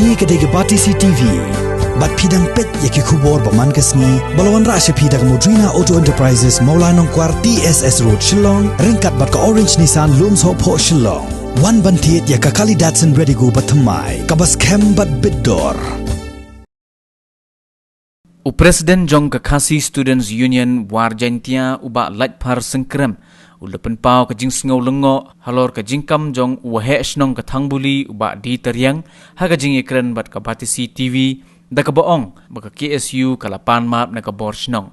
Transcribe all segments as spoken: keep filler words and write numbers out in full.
Kane ka dei ka Batesi T V. Bad phi dang peit ïa ki khubor ba man ka sngi ba la wanrah sha phi da ka Modrina Auto Enterprises, Mawlai Nongkwar, T S S Road, Shillong, ryngkat bad ka Orange Nissan, Lumsohphoh, Shillong. Wan ban thied ïa ka kali Datsun Redigo ba thymmai, kaba skhem bad bit dor. U President jong ka Khasi Students Union War Jaintia, u Bah Laitphar Sengkrem, u la pynpaw ka jingsngew lyngngoh halor ka jingkam jong u Waheh Shnong ka Thangbuli, u Bah D. Tariang, ha ka jingïakren bad ka Batesi T V, da kaba ong ba ka K S U ka la pan map na ka bor shnong.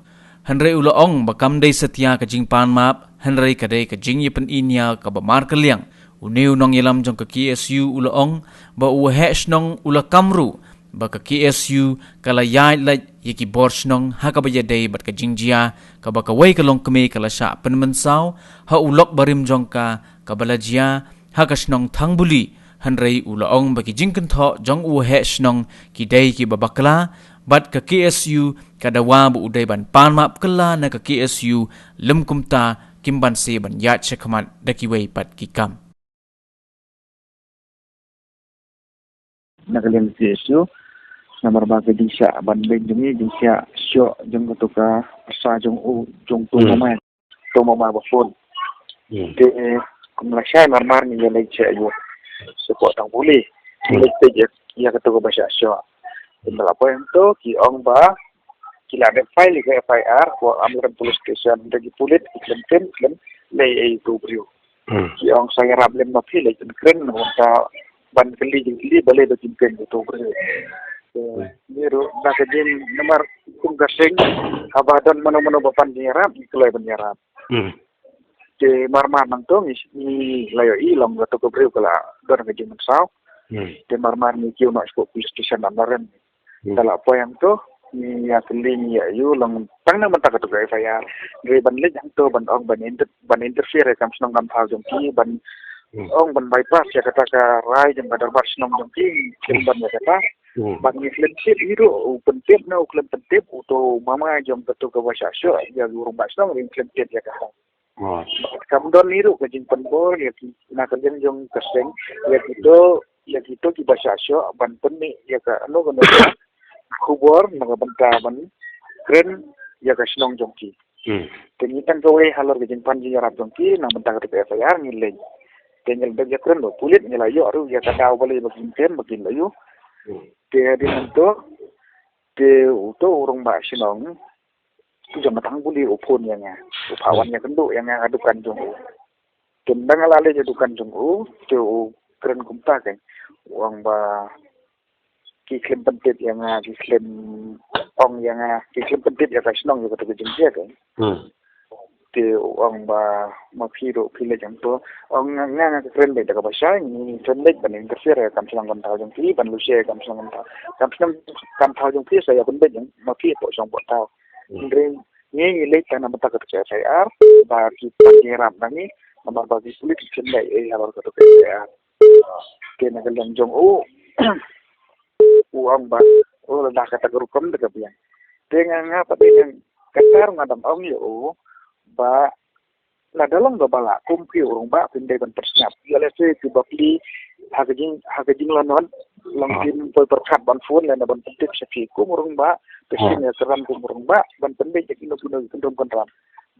Hynrei u la ong ba kam dei satia ka jingpan map, hynrei ka dei ka jingïapyni ïa kaba markylliang. Une u nongïalam jong ka K S U u la ong ba u Waheh Shnong u la kam ruh ba ka K S U ka la ïaid leit ïa ki bor shnong ha kaba ïadei bad ka jingjia kaba kawei ka longkmie ka la shah pynmynsaw ha u lok barim jong ka, kaba la jia ha ka shnong Thangbuli. Hynrei u la ong ba ki jingkynthoh jong u Waheh Shnong ki dei kiba bakla, bad ka K S U ka dawa ba u dei ban pan map kylla na ka K S U, lym kumta kim banse ban ïaid shakhmat da kiwei pat ki kam. Na ka liang K S U, namar ba ka jingshah ban beiñ jong ngi, jingshah shoh jong kato ka pyrsa jong u, jong to Hmm. mama, to mama ba phone. Hmm. Te, kum la shai marmar ngi ïa leit sha ïa u. Sha pdeng Thangbuli. Hmm. Leit peit ïa, ïa kato kaba shah shoh. Te la poi hangto, ki ong ba ki la dep file ïa ka F I R, ko Amlarem Police Station, da ki pulit, ki khlem tim, khlem leh ei ei ïa u briew. Hmm. Ki ong sa ïarap lem ma phi leh jingkren, nangta ban kylli jingkylli, balei ba jingkren ïa u briew. Eh, Hmm. ni ruh, na ka jing namar kum ka seng, haba don mano mano ba pan jingïarap, ngi kloi ban ïarap. Hmm. Te marmar nangto ngi, ngi la ïohi long kato ka briew ka la don ka jingmynsaw. Hmm. Te marmar ngi kiew noh sha police station Amlarem. Hmm. Te la poi hangto, ngi ïa kylli ngi ïa ïoh long tang na mynta kato ka F I R. Ngi ban leit hangto ban ong ban inter-, ban interfere ïa kam shnong kam thaw jong ki, ban Hmm. ong ban bypass ïa kata ka rai jong ka dorbar shnong jong ki, kim Hmm. ban ïa kata. Hmm. Bad ngi khlem tip hi ruh, u pyntip ne u khlem pyntip, uto u mama jong kato kaba shah shoh, ïa u rangbah shnong ruh khlem tip ïa kata. Oh. Kam don hi ruh ka jingpynbor ïa ki na ka liang jong ka seng, ïa kito, ïa kito kiba shah shoh ban pynmih ïa kano kano ka khubor na ka bynta ban kren ïa ka shnong jong ki. Hmm. Te ngi tang kawei halor ka jingpan jingïarap jong ki na ka bynta kato ka F I R ngi leit. Te ngi la dep ïakren bad pulit, ngi la ïoh ruh ïa ka daw balei ba kin kren ba kin la ïoh. Hmm. Te hadien nangto, te uto u rangbah shnong tu jong ka Thangbuli u phone ïa nga. U phah wan Hmm. ïakynduh ïa nga ha dukan jong u. Te ynda nga la leit ha dukan jong u, te u kren kumta kein. U ong ba ki khlem pyntip ïa nga, ki khlem ong ïa nga, ki khlem pyntip ïa ka shnong ïa kato ka jingjia kein. Hmm. Te u ong ba ma phi ruh phi leit hangto. Ong nga, nga, nga kren beit da kaba shai, ngi kren beit ban interfere ïa kam shnong kam thaw jong phi, ban lute ïa kam shnong kam thaw. Kam shnong kam thaw jong phi sa ïa pynbeit ïa ma phi hapoh shong hapoh thaw. Hmm. Hynrei ngi ngi leit tang na bynta kato ka F I R, ba ki pan jingïarap na ngi, namar ba ki pulit ki khlem leh ei ei halor kato ka F I R. Te na ka liang jong u, u ong ba, u la dah kata ka rukom da ka biang. Te nga nga pat te nga kata ruh nga dang ong ïa u, ba lada long kaba lah kum phi u rangbah phin dei ban pynsngap. Ïa lehse ki bapli ha ka jing, ha ka jinglanot long Ah. phin poi pyrkhat ban phone lane ban pyntip sha phi kum u rangbah, te Ah. shin ïa ka ram kum u rangbah ban pynbeit ïa kino kino ki kyndrum kyndram.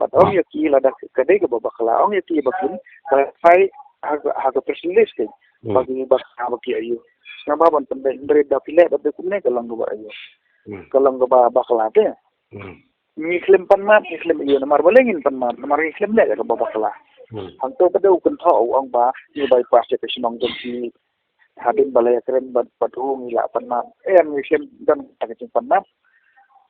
Bad ong Ah. ïa ki lada ka dei kaba bakla, ong ïa ki ba kin ba phai ha ka, ha ka press release kein. Hmm. Ba ki bakla ba ki ïa ïoh. Sngap ba ban pynbeit, hynrei da phi leh ba dei kumne ka long kaba ïa ïoh. Hmm. Ka long kaba bakla te. Hmm. Ngi khlem pan map, ngi khlem ïoh, namar balei ngin pan map, namar ngi khlem leh ïa kaba bakla. Hmm. Hangto pat u kynthoh u ong ba ngi bypass ïa ka shnong jong ki. Hadien ba la ïakren bad, bad u ngi la pan map. Em, ngi khlem don kata ka jingpan map.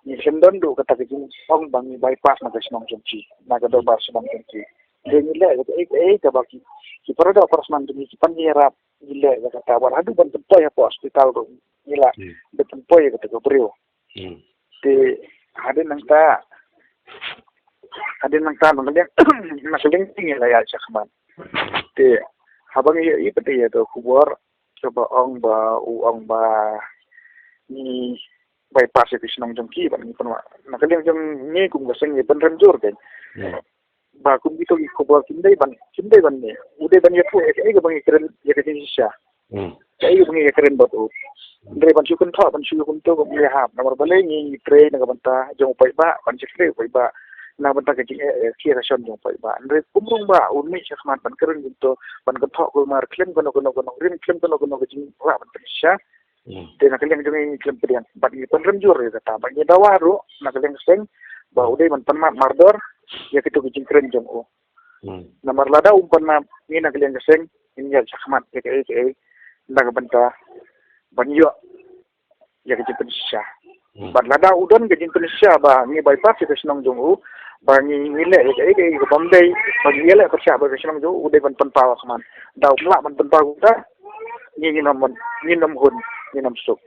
Ngi khlem don ruh kata ka jingong ba ngi bypass na ka shnong jong ki, na ka dorbar shnong jong ki. Dei ngi leh ïa kaei kaei kaba ki, ki para doh para snam jong ngi ki pan ïarap, ngi leh ïa kata, wat haduh ban pynpoi hapoh hospital ruh ngi la Hmm. dep pynpoi ïa kata ka briew. Hmm. Te hadien nangta, hadien nangta na ka liang, na ka liang ngi la ïaid shakhmat. Te haba ngi ïohi pat ïa ka khubor kaba ong ba, u ong ba ngi bypass ïa ka shnong jong ki, ba ngi pynwah. Na ka liang jong ngi kum ka seng ngi pynrem jur kein. Hmm. Ba kum kito ki khubor kim dei ban, kim dei ban ne. U dei ban ïathuh ïa kaei kaba ngi kren ïa ka jingshisha. Hmm. Kaei kaba ngi kren bad u. Hynrei ban shu kynthoh, ban shu kumto kum ïa hap. Namar balei ngi trei na ka bynta jong u paidbah, ban shu trei u paidbah. Na ka bynta ka jingeh, eh, khia ka shon jong u paidbah. Hynrei kum rung ba un mih sha khmat ban kren kumto, ban kynthoh kulmar khlem kano kano kano, rim khlem kano kano ka jingrah ban pynshisha. Te na ka liang jong ngi khlem pdiang. Bad ngi pynrem jur ïa kata. Bad ngi dawa ruh na ka liang ka seng ba u dei ban pynmap mardor ïa kito ki jingkren jong u. Namar lada um pynmap, ngi na ka liang ka seng ngin ïaid sha khmat ïa kaei kaei na ka bynta ban ïoh ïa ka jingpynshisha. Bad lada u don ka jingpynshisha ba ngi bypass ïa ka shnong jong u, ba ngi, ngi leh ïa kaei kaei kaba ym dei, ba ngi ïaleh pyrshah bad ka shnong jong u, u dei ban pynpaw ha khmat. Da um lah ban pynpaw kumta, ngi, ngin ym, ngin ym hun, ngin ym suk.